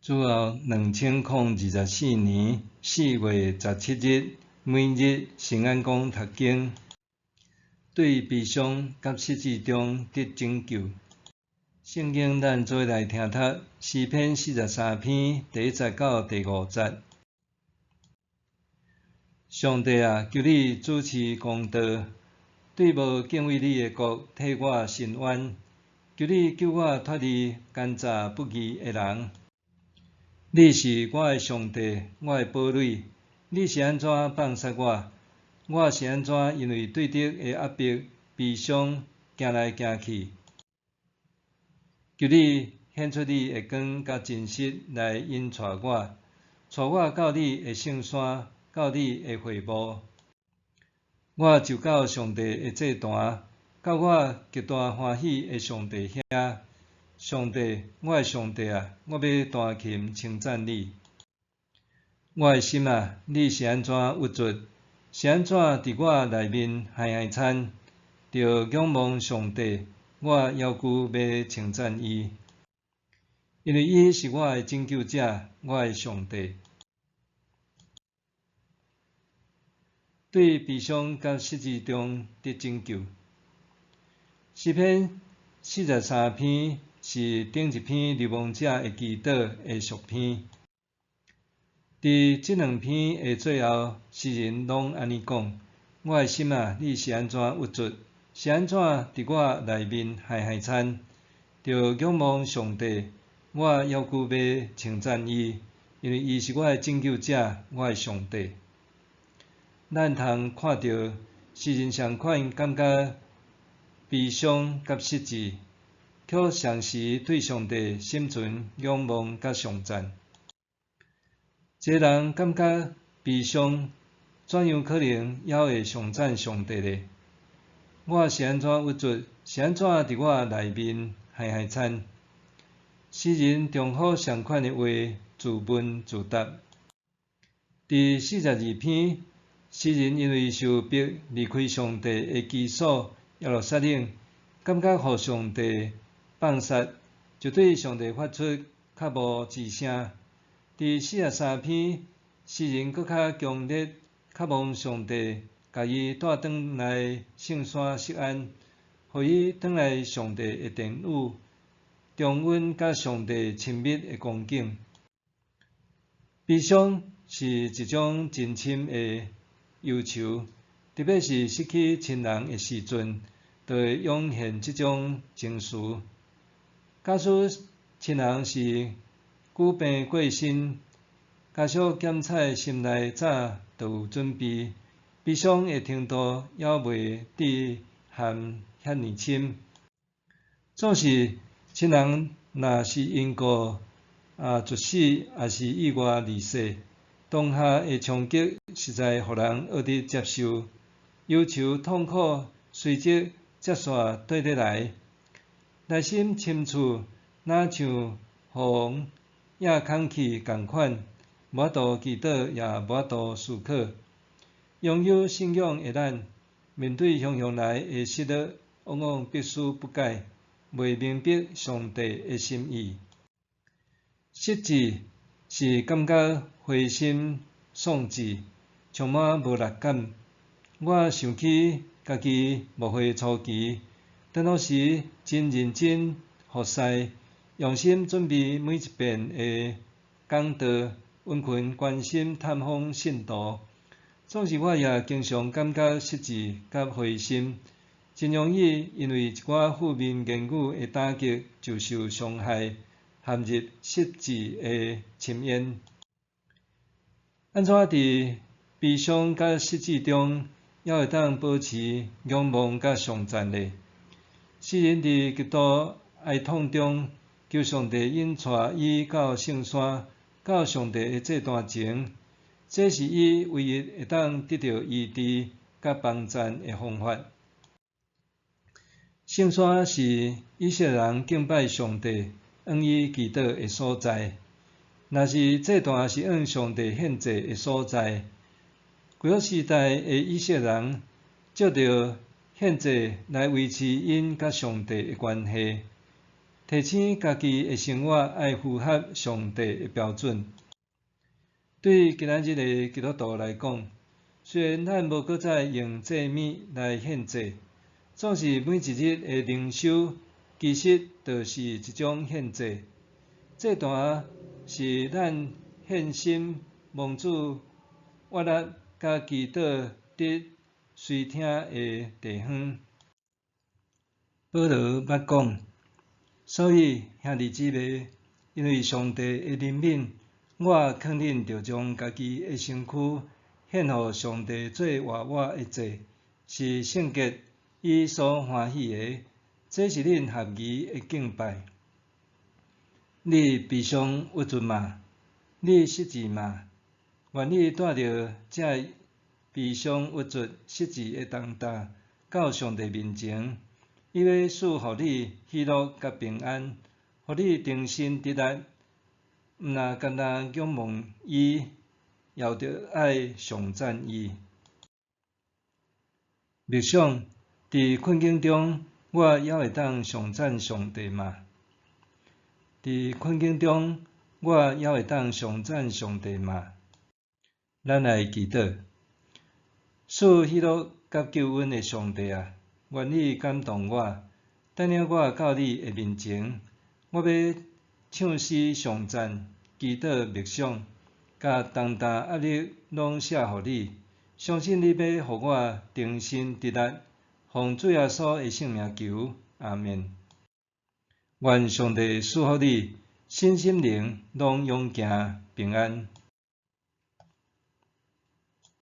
主後2024年4月17日，每日聖安講讀經，對悲傷佮失志中得拯救。聖經咱做伙來聽讀詩篇43篇第一節到第五節。上帝啊，求你主持公道，對無敬畏你的國替我伸冤，求你救我脫離奸詐不義的人。你是我的上帝，我的堡壘，你是按怎放殺我？我是按怎因為對敵的壓迫、悲傷，行來行去？求你顯出你的光佮真實來引帶我，帶我到你的聖山，到你的會幕。我就到上帝的祭壇，到我極大歡喜的上帝遐。上帝，我的上帝啊，我欲彈琴稱讚你。我的心啊，你是按怎鬱卒？是按怎佇我內面害害慘？著仰望上帝，我猶閣欲稱讚伊，因為伊是我的拯救者，我的上帝。對悲傷佮失志中得拯救。詩篇43篇是頂一篇流亡者的祈禱的續篇。佇這兩篇的最後，詩人攏按呢講：我的心啊，你是按怎鬱卒？是按怎佇我內面害害慘？著仰望上帝，我猶閣欲稱讚伊，因為伊是我的拯救者，我的上帝。咱通看著詩人仝款感覺悲傷佮失志，卻同時對上帝心存仰望佮頌讚。一个人感覺悲傷，怎樣可能猶會頌讚上帝呢？我是按怎鬱卒？是按怎佇我內面害害慘？詩人重複仝款的話，自問自答。佇42篇，詩人因為受迫離開上帝的居所耶路撒冷，感覺予上帝放殺，就對上帝發出渴慕之聲。佇43篇，詩人閣較強烈渴望上帝共伊帶轉來聖山錫安，予伊轉來上帝的殿宇，重溫佮上帝親密的光景。悲傷是一種真深的憂愁，特別是失去親人的時陣，就會湧現這種情緒。假使親人是久病過身，家屬檢採心內早就有準備，悲傷的程度猶袂致陷遐爾深。總是親人若是因故猝死，抑是意外離世，當下的衝擊實在予人僫得接受，憂愁痛苦隨即接紲綴得來，內心深處若像予人壓空去仝款，無法度祈禱，也無法度思考。擁有信仰的咱，面對洶湧來的失落，往往百思不解，袂明白上帝的心意。失志是感覺灰心喪志，充滿無力感。我想起家己牧會初期，當彼時真認真服侍，用心準備每一遍的講道，殷勤關心探訪信徒。總是我也經常感覺失志佮灰心，真容易因為一寡負面言語的打擊就受傷害，陷入失志的深淵。按怎佇悲傷佮失志中，猶會當保持仰望佮頌讚呢？詩人佇極度哀痛中，求上帝引帶伊到聖山，到上帝的祭壇前，這是伊唯一會當得著醫治佮幫贊的方法。聖山是以色列人敬拜上帝、向伊祈禱的所在。若是祭壇是向上帝獻祭的所在，舊約時代的以色列人藉著獻祭來維持𪜶佮上帝的關係。提醒家己的生活愛符合上帝的標準。對今仔日的基督徒來講，雖然咱無閣再用祭物來獻祭，總是每一日的靈修，其實就是一種獻祭。祭壇是咱獻心蒙主悅納佮祈禱得垂聽的地方。保羅捌講，所以兄弟姊妹，因為上帝的憐憫，我勸恁著將家己的身軀獻予上帝做活活的祭，是聖潔、伊所歡喜的，這是恁合宜的敬拜。你悲傷鬱卒嗎？你失志嗎？願你帶著這悲傷鬱卒、失志的重擔，到上帝面前，伊欲賜予你喜樂佮平安，予你重新得力。毋若干焦仰望伊，猶著愛頌讚伊。默想，佇困境中，我猶會當頌讚上帝嗎？佇困境中，我猶會當頌讚上帝嗎？咱來祈禱，賜喜樂佮救恩的上帝啊，願你感動我，帶領我到你的面前。我欲唱詩頌讚，祈禱默想，共重擔壓力攏卸予你，相信你欲予我重新得力，奉主耶穌的聖名求，阿們。願上帝賜福你，身心靈攏勇健平安。